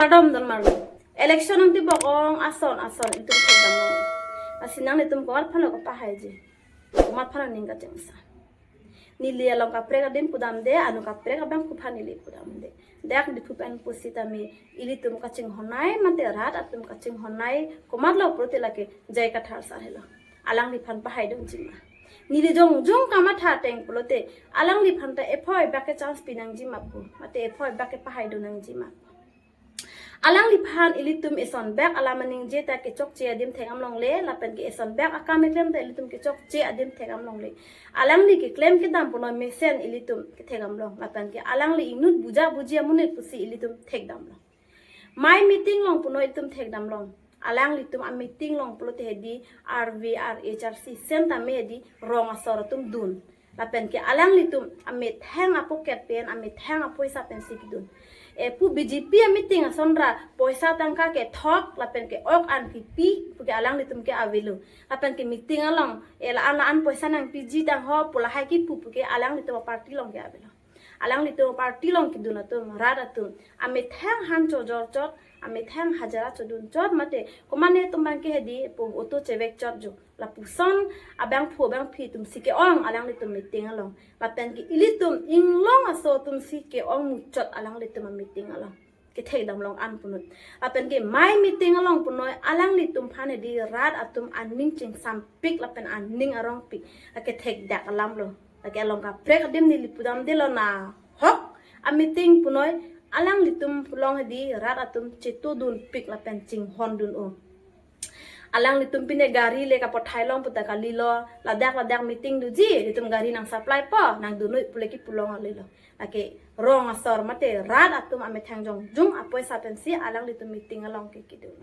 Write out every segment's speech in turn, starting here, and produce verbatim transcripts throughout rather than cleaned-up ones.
Kardom don marlo. Election nangtibok ong ason ason itum thekdamlong. Lasi nanglitum komat aphanlo kapahaiji, komat aphan aning kachingsa. Neli along kaprek adim pudamde, anu kaprek abangphu aphan neli pudamde. Dak Diphu pen pusitame ilitum kachinghonnei mate rat atum kachinghonnei komatlo pulote lake J I Kathar sir helo. Alangliphan pahaidunjima. Neli jongjong kamatha ateng pulote alangliphan ta ephoi bak ke chance pinangjima pu, mate ephoi bak ke pahaidun nangjima. Alangliphan ilitum eson bak alam aningje ta kechokche adim thekdamlongle, lapen ke eson bak akam keklem ta ilitum kechokche adim thekdamlongle. Alangli keklem kedam punoi mesen ilitum kethekdamlong, lapen ke alangli inut buja buji amonit pusi ilitum thekdamlong. Mai meeting long punoi ilitum thekdamlong. Alanglitum ameeting long pulote hedi R V, R H, R C sentame hedi rong asor atum dun. Lapen ke alanglitum amethang apocket pen, amethang apoisa pensi kedun. Epu B J P ameeting asonra poisa tangka kethok lapen ke ok an kipi puke alanglitum ke avelo. Lapen ke meeting along e la-an la-an poisa nangpiji tangho pu lahai kipu puke alanglitum aparty along ke avelo. Alanglitum aparty along kedun atum, rat atum amethang han chojor chot, amethang hajira chodun chot mate komatne atum abangke hedi pu auto chevek chot jo. Lapuson abangphu abangphi atumsi ke-ong alanglitum meeting along. Lapen ke ilitum inglong aso atumsi ke-ong muchot alanglitum ameeting along. Kethekdamlong an punoi. Lapen ke mai meeting along punoi alanglitum aphan hedi rat atum aning chingsampik lapen aning arongpik. Lake thekdak alamlo. Lake along kaprek adim neli pudamdelo nahok ameeting punoi alanglitum along hedi rat atum chetodunpik lapen chinghondun-o. Alanglitum pine gari le kapothai long puta kalilo, ladak ladak meeting doji, ilitum gari nang supply po, nangdun noi pule kipu long alilo. Lake rong asor mate rat atum amethang jongjong apoisa pensi alanglitum meeting along ke kedunlo.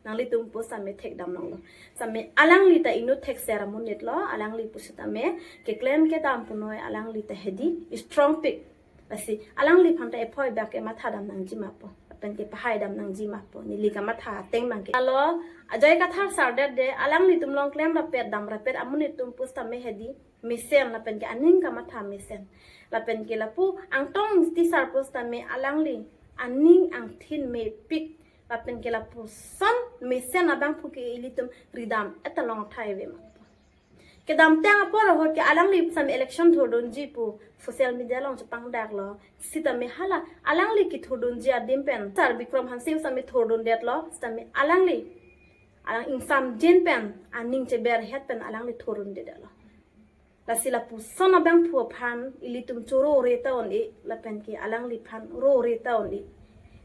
Nanglitum pusitame thekdamlonglo. Sitame alangli ta inut thekser amonitlo, alangli pusitame keklem kedam punoi alangli ta hedi strongpik. Lasi alangliphan ta ephoi bak ke mathadam nangjima pu, lapen ke pahaidam nangjima pu, neli kamatha ateng abangke. Alo, J I Kathar sir det de, alanglitum along klem rapet dam rapet amonit atum pusitame hedi mesen lapen ke aning kamatha mesen. Lapen ke lapu Angtong Engti sir pusitame alangli aning angthin mepik, lapen ke lapuson mesen abangphu ke ilitum ridam-et along thai vema. Kedamtang apor ahut ke alangli pusitame election thurdunji pu social media along chepangdaklo. Sitame hala alangli kethurdunji adim pen Sir Bikram Hanse pusitame thurdundetlo. Sitame alangli alang ingsamjin pen aning cheberhet pen alangli thurdundetlo. Lasi lapuson abangphu aphan ilitum choro-re ta un-e, lapen ke alangliphan ro-re ta un-e.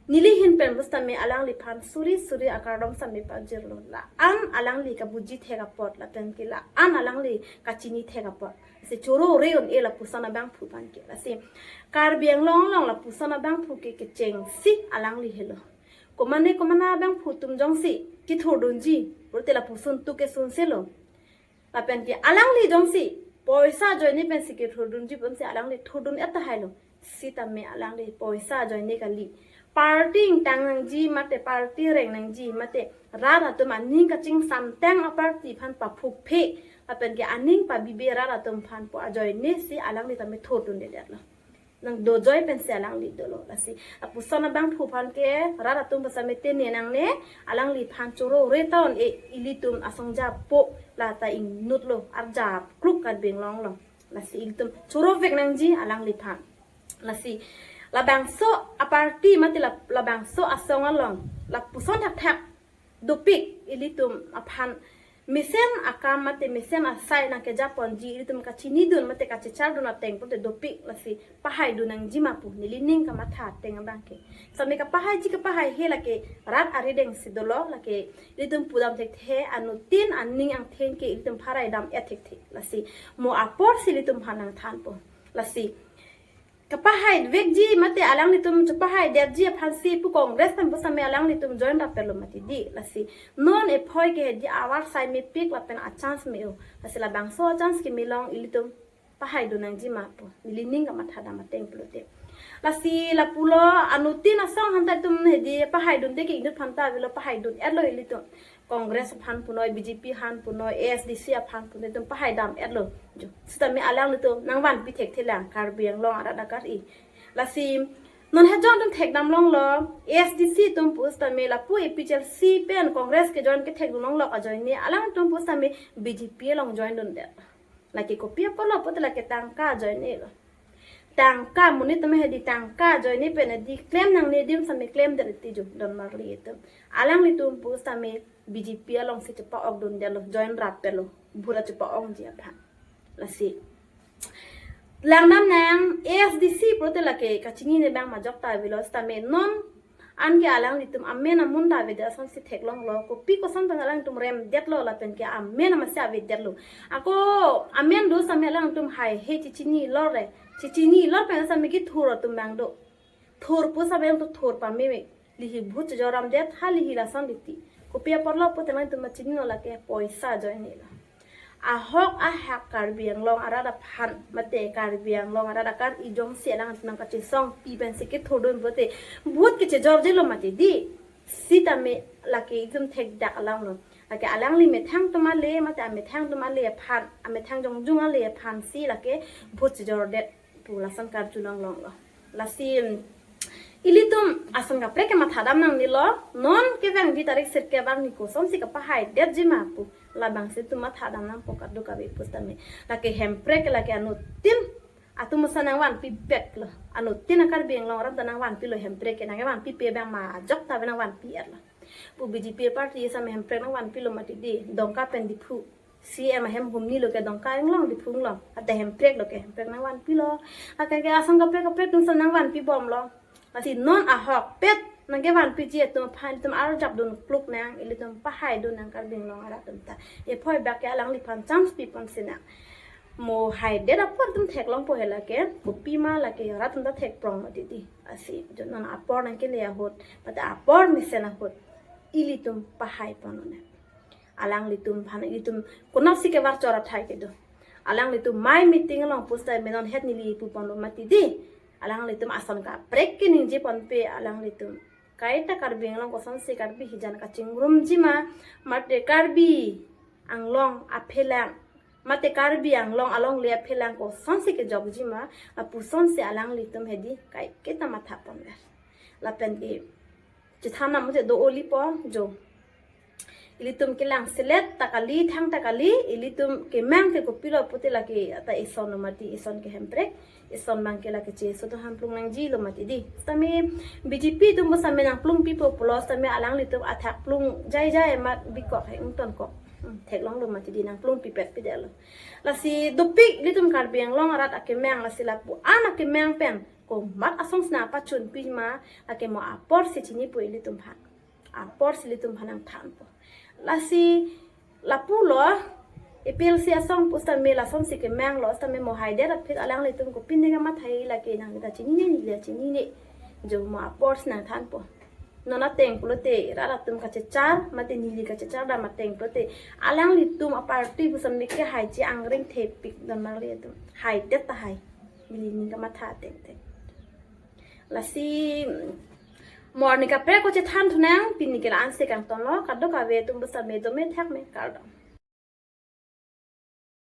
Neli ahin pen pusitame alangliphan suri suri akardom sitame pajirlo. La-an alangli kabuji thek apot, lapen ke la-an alangli kachini thek apot. Lasi choro-re un-e lapuson abangphu aphan ke. Lasi Karbi Anglong along lapuson abangphu ke kechengsi alangli helo. Komatne komatne abangphu atum jongsi kethurdunji pulote lapuson tu kesunselo. Lapen ke alangli jongsi poisa ajoine pensi kethurdunji pensi alangli thurdun-et tahailo. Sitame alangli poisa ajoine kali. Party ingtang nangji mate party reng nangji mate rat atum aning kachingsamtang aparty aphan paphukphe, lapen ke aning pabibe rat atum aphan pu ajoine si alangli tame thurdundedetlo. Nangdojoi pensi alangli dolo. Lasi lapuson abangphu aphan ke rat atum pusitame tene nangne, alangliphan choro-re ta un-e, ilitum asong japo lata inutlo, arjap kruk Karbi Anglong along. Lasi ilitum chorovek nangji alangliphan. Lasi labangso aparty mate la, labangso asong along lapuson thakthak dopik ilitum aphan mesen akam mate mesen asai nangkejaponji, ilitum kachinidun mate kachechardun ateng pulote dopik. Lasi pahaidun nangjima pu neli ning kamatha ateng abangke. Sitame kapahaiji kapahaihe lake rat arideng si dolo, lake ilitum pudam thekthe, anuttin aning angthin ke ilitum pharaidam-et thekthe. Lasi mo aporsi ilitum aphan nangthanpo. Lasi kapahaivekji mate alanglitum chepahaidetji aphansi pu Congress pen pusitame alanglitum join rapetlo mati di. Lasi non ephoi ke hedi avarsai mepik lapen achance me-o. Lasi labangso achance keme along ilitum pahaidun nangjima pu neli ning kamathadam ateng pulote. Lasi lapulo anuttin asong aphanta itum hedi pahaidunde ke inut aphanta avelo, pahaidun-etlo ilitum. Congress aphan punoi, B J P aphan punoi, A S D C aphan punoi, itum pahaidam-etlo. Jo, sitame alanglitum nangvanpi thekthelang Karbi Anglong arat akari. Lasi Non he join atum thekdam longlo, A S D C atum pusitame lapu A P H L C pen Congress ke join kethekdun longlok ajoine alangtum pusitame B J P along join dundet. Lake kopi apotlo pulote lake tangka ajoinelo. Tangka monit tame hedi tangka ajoine pen hedi klem nangne adim sitame klemdet ti jo don marli atum. Alanglitum pusitame B J P alongsi chepa-ok dundetlo, join rapetlo, vote chepa-ongji aphan. Lasi langdam nang, A S D C pulote lake kachinine abang majok ta avelo sitame non anke alanglitum amen amun ta avedet asonsi theklonglo, kopi koson pen alangtum remdetlo lapen ke amen amatsi avedetlo. Ako amen do sitame alangtum haihe chechinilo re, chechinilo pen sitame kethur atum abang do. Thur pusitame alangtum thur pame, lihi vote chejor ramdet, ha lihi lason liti. Kopi apotlo pulote alangtum ma chinilo, lake poisa ajoinelo. Ahok ahak Karbi Anglong arat aphan mate Karbi Anglong arat akar ijongsi alangtum nangkachesongpi pensi kethurdun pulote vote kechejorjilo mati di. Sitame lake itum thekdak alanglo. Lake alangli methang atum ale mate amethang atum ale aphan, amethang jongjung ale aphansi lake vote chejordet pu lason karju nanglonglo. Lasi ilitum ason kaprek ke mathadam nangnelo, non kevangji tarik sirkep arni kosonsi kapahaidetji ma pu, labangsi itum mathadam nangpo kadokave pusitame. Lake Hemprek lake anuttin atum ason nangvanpipetlo, anuttin a-Karbi Anglong arat ta nangvanpilo, Hemprek ke nangvanpipe abang majok ta ave nangvanpi-etlo. Pu B J P party sitame Hemprek nangvanpilo mati di, Dongka pen Diphu. C M ahem humnilo ke Dongka inglong, Diphu inglong. Ate Hemprek lo ke, Hemprek nangvanpilo. Lake ke ason kaprek kaprek atum sitame nangvanpibomlo. Lasi non ahokpet nangkevanpiji atum aphan itum arjap dunpluk nang, ilitum pahaidun nang Karbi Anglong arat atum ta. Ephoi bak ke alangliphan chance piponsi nang. Mo haidet apot itum theklongpo he lake, kopima lake rat atum ta thekprong mati di. Lasi jo non apor nangkele ahut, mate apor mesen ahut, ilitum pahaipon nang. Alanglitum aphan ilitum konatsi kevar chor athai kedo. Alanglitum mai meeting along pusitame non het neli puponlo mati di. Alanglitum ason kaprek keningjeponpe alanglitum. Kaita Karbi Anglong kosonsi Karbi hijan kachingrumji ma, mate Karbi Anglong aphelang, mate Karbi Anglong alongle aphelang kosonsi kejokji ma, lapusonsi alanglitum hedi kaiketa mathaponver. Lapen ke chethan nam mate do olipo jo. Ilitum kelang selet ta kali, thang ta kali, ilitum kemang ke kopilo pulote lake ata ison lo mati, ison ke Hemprek, ison abang ke lake Chesotho aphan plung nangjilo mati di. Sitame B J P atum pusitame nangplungpipo pulo sitame alanglitum athak plung jaijai amat bikok he ingtonkok. Hmm, theklonglo mati di, nangplungpipetpidetlo. Lasi dopik ilitum Karbi Anglong arat akemang, lasi lapu-an akemang pen komat asonsi nangpachunpi ma, lake mo aporsi chinipo ilitum aphan. Aporsi ilitum aphan nangthanpo. Lasi lapulo, A P H L C asong pusitame lasonsi kemanglo sitame mo haidet aphi alanglitum kopine kamathai lake nangta chinine, neli ta chinine. Jo mo aporsi nangthanpo. Non ateng pulote rat atum kachechar, mate neli kachechar dam ateng pulote alanglitum aparty pusitame kehaiji angring thepik don marli atum. Haidet tahai. Neli ning kamatha ateng teng. Lasi mo arni kaprek ko chethan thunang, pini ke la-ansi kangtonlo, kadokave atum pusitame dome thakme, kardom.